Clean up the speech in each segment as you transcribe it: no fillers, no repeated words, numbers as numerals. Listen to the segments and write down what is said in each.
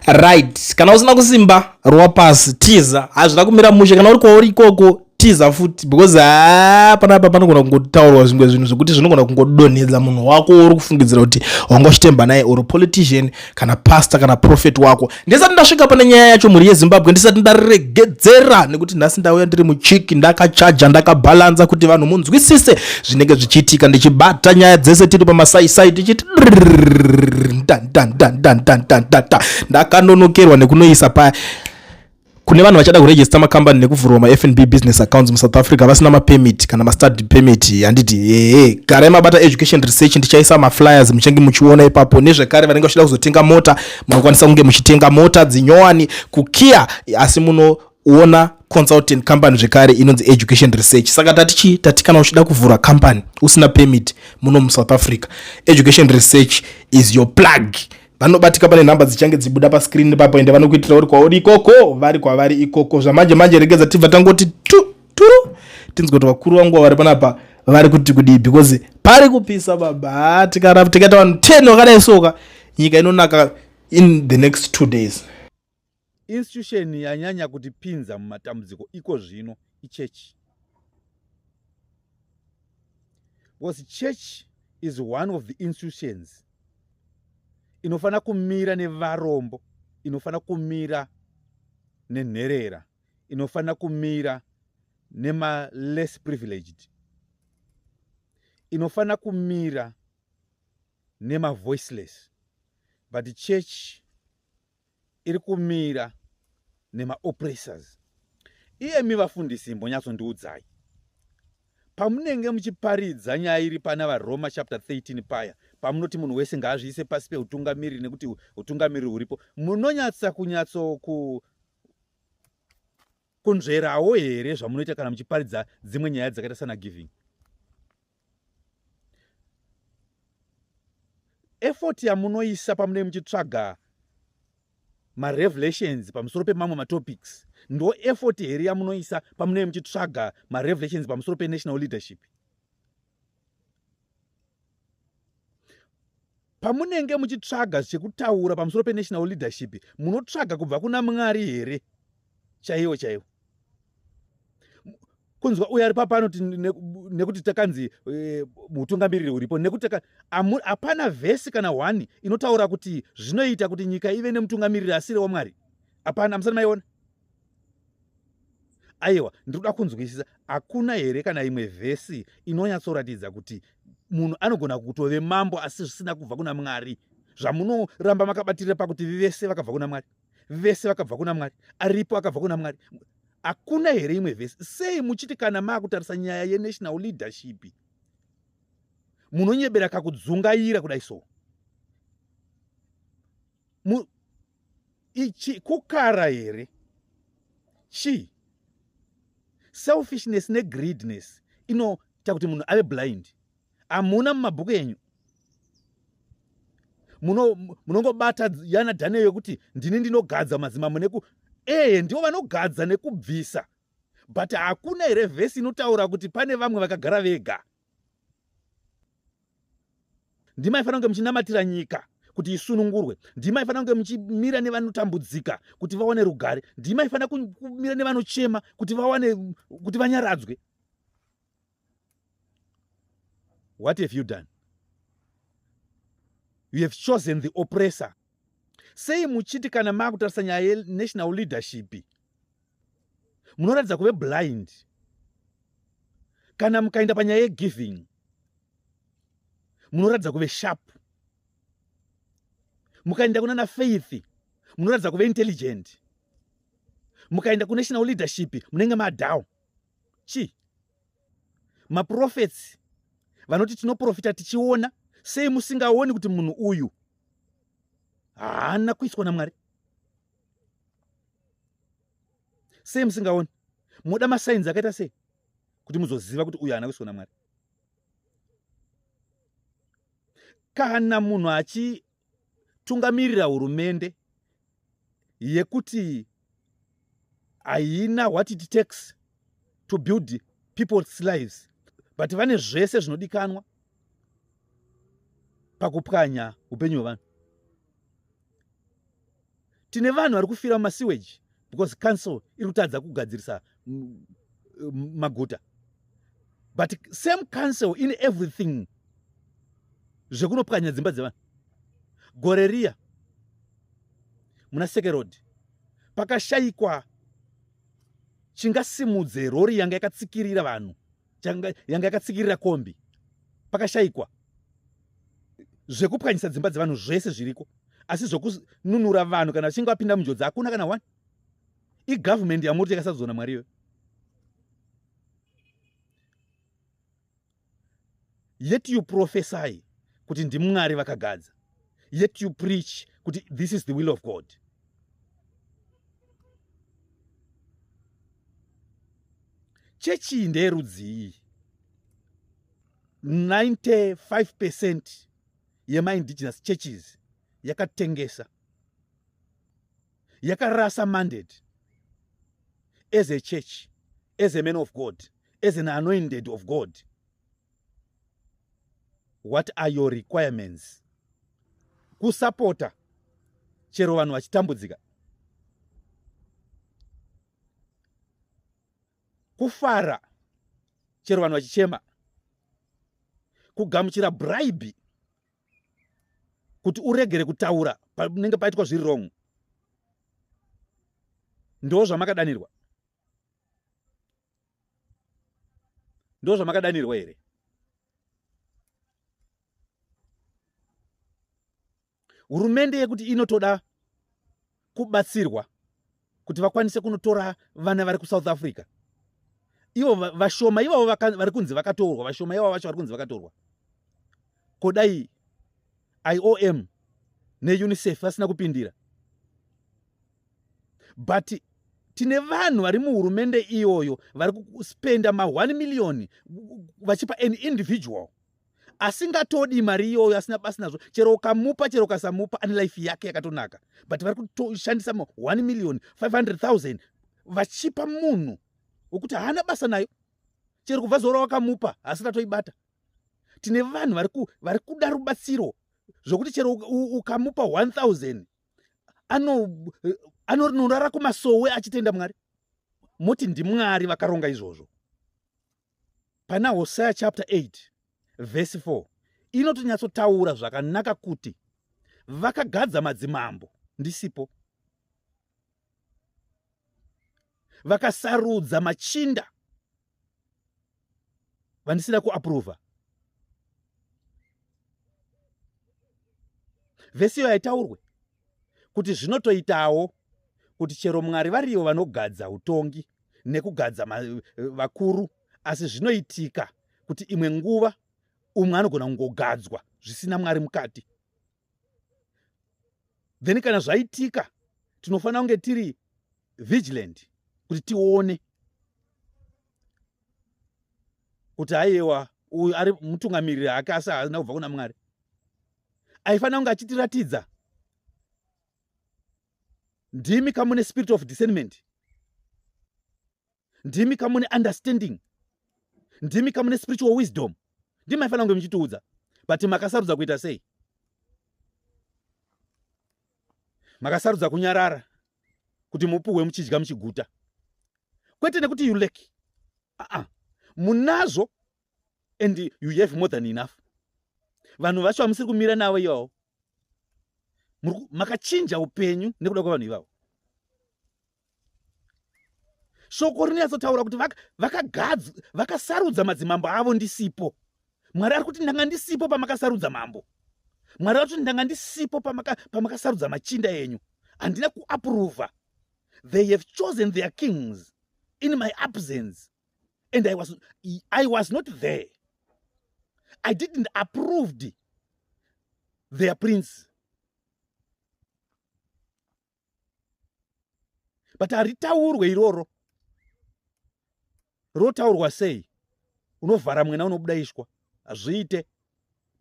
Right, kana usina kusimba rova pasi, tiza. Hazvina kumira mushe. Kana uri kwauri ikoko, tiza futi, because haa, panapa panogona kungotaurwa zvimwe zvinhu zvekuti zvinogona kungodonhedza munhu wako uri kufungidzira kuti wanga uchitemba naye, or politician kana pastor kana prophet wako. Ndisati ndasvika pane nyaya yacho, mhuri yeZimbabwe, ndisati ndaregedzera, nekuti nhasi ndauya ndiri muchiki, ndakachaja, ndakabhalanza kuti vanhu munzwisise zvinenge zvichiitika, ndichibata nyaya dzese tiri pamasaisai tichiti ndakanonokerwa nekunoisa paya. Kune vanhu vachada kurejista makambani nekuvhurwa maFNB business accounts muSouth Africa vasina mapermit kana mastudy permit, handiti? Ehe, garai mabata Education Research. Ndichaisa maflyers, muchange muchiona ipapo. Nezvekare vanenge vachida kuzotenga mota, munokwanisa kunge muchitenga mota dzinyowani kuKia, asi munoona consultant company zvekare inonzi Education Research. Saka tati chii? Tati kana uchida kuvhura company usina permit muno muSouth Africa, Education Research is your plug. Vanobatika pane nhamba dzichange dzibuda pascreen ipapo, ende vanokuitira uri kwauri ikoko, vari kwavari ikoko. Zvamanje manje, regedza tibva tangoti tu turu, tinzwe kuti vakuru vangu vari panapa vari kuti kudii, because pari kupisa baba. Tikaita vanhu 10 vakadai soka, nyika inonaka in the next 2 days. Institution yanyanya kutipinza mumatambudziko iko zvino ichechi, because church is one of the institutions inofanira kumira nevarombo, inofanira kumira nenherera, inofanira kumira nemaless privileged, inofanira kumira nemavoiceless, but church iri kumira nemaoppressors. Iyemi vafundisi, imbonyatsondiudzai, pamunenge muchiparidza nyaya iri pana vaRoma chapter 13 paya pamunoti munhu wese ngaazviise pasi peutungamiriri nekuti utungamiriri huripo, munonyatsa kunyatso ku kunzverawo here zvamunoita kana muchiparidza dzimwe nyaya dzakaita sana giving? Effort yamunoisa pamunenge muchitsvaga marevelations pamusoro pemamwe matopics, ndo effort here yamunoisa pamunenge muchitsvaga marevelations pamusoro penational leadership? Pamunenge muchitsvaga chekutaura pamusoro penational leadership, munotsvaga kubva kuna Mwari here chaiwo chaiwo? Kunzwa uyo ari papa anoti nekuti takanzi mutungamiriri uripo, nekuti hapana vhesi kana one inotaura kuti zvinoita kuti nyika ive nemutungamiriri asiri waMwari. Hapana, amusati maiona. Aiwa, ndiri kuda kunzwisisa, hakuna here kana imwe vhesi inonyatsoratidza kuti munhu anogona kutove mambo asi zvisina kubva kuna Mwari, zvamunoramba makabatirira pakuti vese vakabva kuna Mwari, vese vakabva kuna Mwari, aripo akabva kuna Mwari? Hakuna here imwe vhesi? Sei muchiti kana maakutarisa nyaya yenational leadership munonyebera kakudzungaira kudai? So ichi kukara here? Chii? Selfishness negreedness inoita kuti munhu ave blind. Hamuna mumabhuku enyu munongobata yana Daniel yokuti ndini ndinogadza madzimambo neku ehe, ndivo vanogadza nekubvisa, but hakuna here vhesi inotaura kuti pane vamwe vakagara vega? Ndimaifanira kunge muchinamatira nyika kuti isunungurwe, ndimaifanira kunge muchimira nevanotambudzika kuti vawane rugare, ndimaifanira kumira nevanochema kuti vawane kuti vanyaradzwe. What have you done? You have chosen the oppressor. Sei muchiti kana maakutarisa nyaya yenational leadership munoratidza kuve blind? Kana mukaenda panyaya yegiving munoratidza kuve sharp, mukaenda kunana faith munoratidza kuve intelligent, mukaenda kunational leadership munenge madown. Chii? Maprofets vanoti tinoprofita tichiona, sei musingaoni kuti munhu uyu haana kuiswa naMwari? Sei musingaoni? Moda masainzi akaita sei kuti muzoziva kuti uyu haana kuiswa naMwari? Kana munhu achitungamirira hurumende yekuti haina what it takes to build people's lives, but vane zvese zvinodikanwa pakupwanya upenyu hwevanhu. Tine vanhu vari kufira mumasiweji because council iri kutadza kugadzirisa maguta, but same council in everything zvekunopwanya dzimba dzevanhu. Gore riya muna Sekerod pakashayikwa chingasimudze rori yanga yakatsikirira vanhu, yanga yakatsikirira kombi, pakashayikwa zvekupwanyisa dzimba dzevanhu zvese zviriko, asi zvekununura vanhu kana vachinge vapinda munjodzi hakuna kana one. Igovernment yamuri yakasarudzwa naMwari iyoyo. Yet you prophesy kuti ndiMwari vakagadza, yet you preach kuti this is the will of God. Chechi iyi ndeyerudzii? 95 percent yemaindigenous churches yakatengesa, yakarasa mandate. As a church, as a man of God, as an anointed of God, what are your requirements? Kusapota chero vanhu vachitambudzika, kufara chero vanhu vachichema, kugamuchira bribe kuti uregere kutaura panenge paitwa zviri wrong, ndo zvamakadanirwa? Ndo zvamakadanirwa here? Hurumende yekuti inotoda kubatsirwa kuti vakwanise kunotora vana vari kuSouth Africa, ivo vashoma ivavo vari kunzi vakatorwa, vashoma ivavo vacho vari kunzi vakatorwa. Kodai IOM neUNICEF vasina kupindira? But tine vanhu vari muhurumende iyoyo vari kuspenda ma1 million vachipa an individual asingatodi mari iyoyo, asina basi nazvo. Chero ukamupa, chero ukasamupa, ane life yake yakatonaka, but vari kutoshandisa 1 million 500 000 vachipa munhu wekuti haana basa nayo. Chero kubva zuva wakamupa hasina toibata. Tine vanhu vari kuda rubatsiro zvokuti chero ukamupa 1000 anonorara kumasowe achitenda Mwari. Moti ndiMwari vakaronga izvozvo? Pana Hosea chapter 8 vhesi 4 inotonyatsotaura zvakanaka kuti vakagadza madzimambo ndisipo, vakasarudza machinda vandisina kuaprova. Vhesi iyo haitaurwe kuti zvinotoitawo kuti chero Mwari varivo vanogadza utongi nekugadza vakuru, asi zvinoitika kuti imwe nguva umwe anogona kungogadzwa zvisina Mwari mukati. Then kana zvaitika, tinofanira kunge tiri vigilant kuti tione kuti haiwa, uyu ari mutungamiriri hake asi haana kubva kuna Mwari. Aifanira kunge achitiratidza. Ndimi kamune spirit of discernment, ndimi kamune understanding, ndimi kamune spiritual wisdom, ndimi maifanira kunge muchitiudza. But makasarudza kuita sei? Makasarudza kunyarara kuti mupuhwe muchidya muchiguta, kwete nekuti you lack. Aa, munazvo and you have more than enough. Vanhu vacho hamusiri kumira navo ivavo, makachinja upenyu nekuda kwevanhu ivavo. Shoko rinonyatsotaura kuti vakasarudza madzimambo avo ndisipo. Mwari ari kuti ndanga ndisipo pamakasarudza mambo. Mwari ari kuti ndanga ndisipo pamakasarudza machinda enyu, handina kuaprova. They have chosen their kings in my absence and I was not there. I didn't approved their prince. But haritaurwe iroro. Rotaurwa sei? Unovhara mwena unobuda ishwa. Hazviite,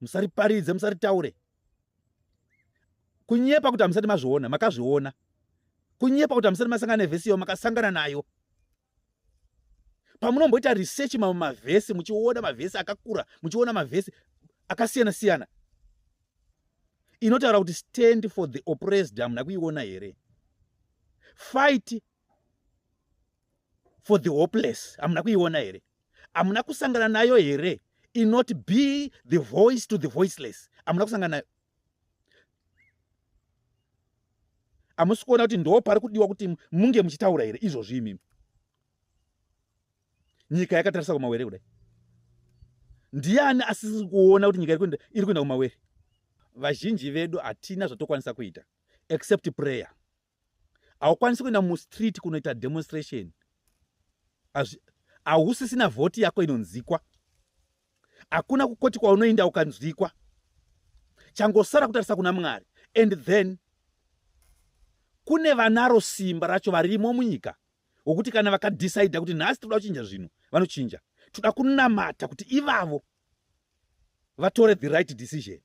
musariparidze, musaritaure. Kunyepa kuti hamusati mazviona, makazviona. Kunyepa kuti hamusati masangana nevhesi iyo, makasangana nayo. Pamunomboita research mamwe mavhesi, muchiona mavhesi akakura, muchiona mavhesi akasiyana siyana inotaura kuti stand for the oppressed, hamuna kuiona here? Fight for the hopeless hamuna kuiona here? Hamuna kusangana nayo here inoti be the voice to the voiceless? Hamuna kusangana nayo? Hamusi kuona kuti ndo pari kudiwa kuti munge muchitaura here izvozvi imimi? Nyika yakatarisa kumawere kudai, ndiani asisi kuona kuti nyika iri kuenda kumawere? Vazhinji vedu hatina zvatokwanisa kuita except prayer. Haukwanisi kuenda mustreet kunoita demonstration, hausisina vhoti yako inonzikwa, hakuna kukoti kwaunoenda ukanzwikwa. Changosara kutarisa kuna Mwari, and then kune vanaro simba racho varimo munyika, wokuti kana vakadhisaidha kuti nhasi toda kuchinja zvinhu, vanochinja. Toda kunamata kuti ivavo vatore the right decision.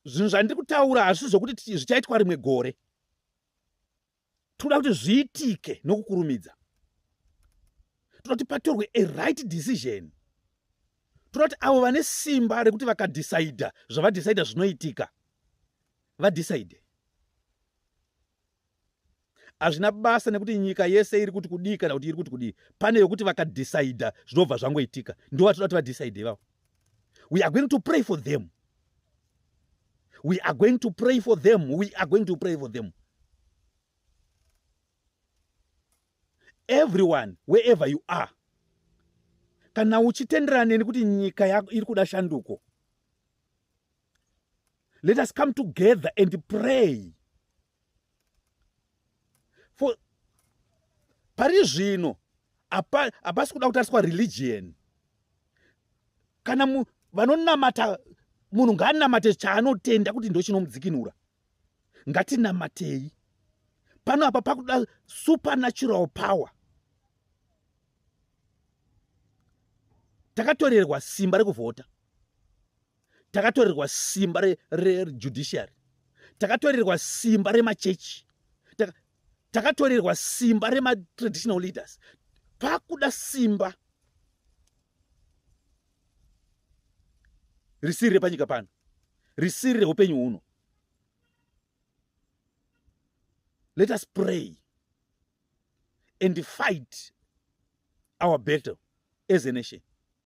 Zvinhu zvandiri kutaura hazvisi zvokuti zvichaitwa rimwe gore. Toda kuti zviitike nokukurumidza. Toda kuti patorwe a right decision. Toda kuti avo vane simba rekuti vakadhisaidha zvavadhisaidha zvinoitika, vadhisaidhe. Hazvina basa nekuti nyika yese iri kuti kudii kana kuti iri kuti kudii, pane yokuti vakadhisaidha zvinobva zvangoitika. Ndo vatoda kuti vadhisaidhe ivavo. We are going to pray for them, we are going to pray for them, we are going to pray for them. Everyone, wherever you are, kana uchitenderana neni kuti nyika yako iri kuda shanduko, let us come together and pray for. Pari zvino hapasi kuda kutariswa religion. Kana vanonamata, munhu ngaanamate chaanotenda kuti ndo chinomudzikinura. Ngatinamatei pano apa, pakuda supernatural power. Takatorerwa simba rekuvhota, takatorerwa simba rejudiciary, takatorerwa simba remachechi, takatorerwa simba rematraditional leaders. Pakuda simba risiri repanyika pano, risiri reupenyu huno. Let us pray and fight our battle as a nation.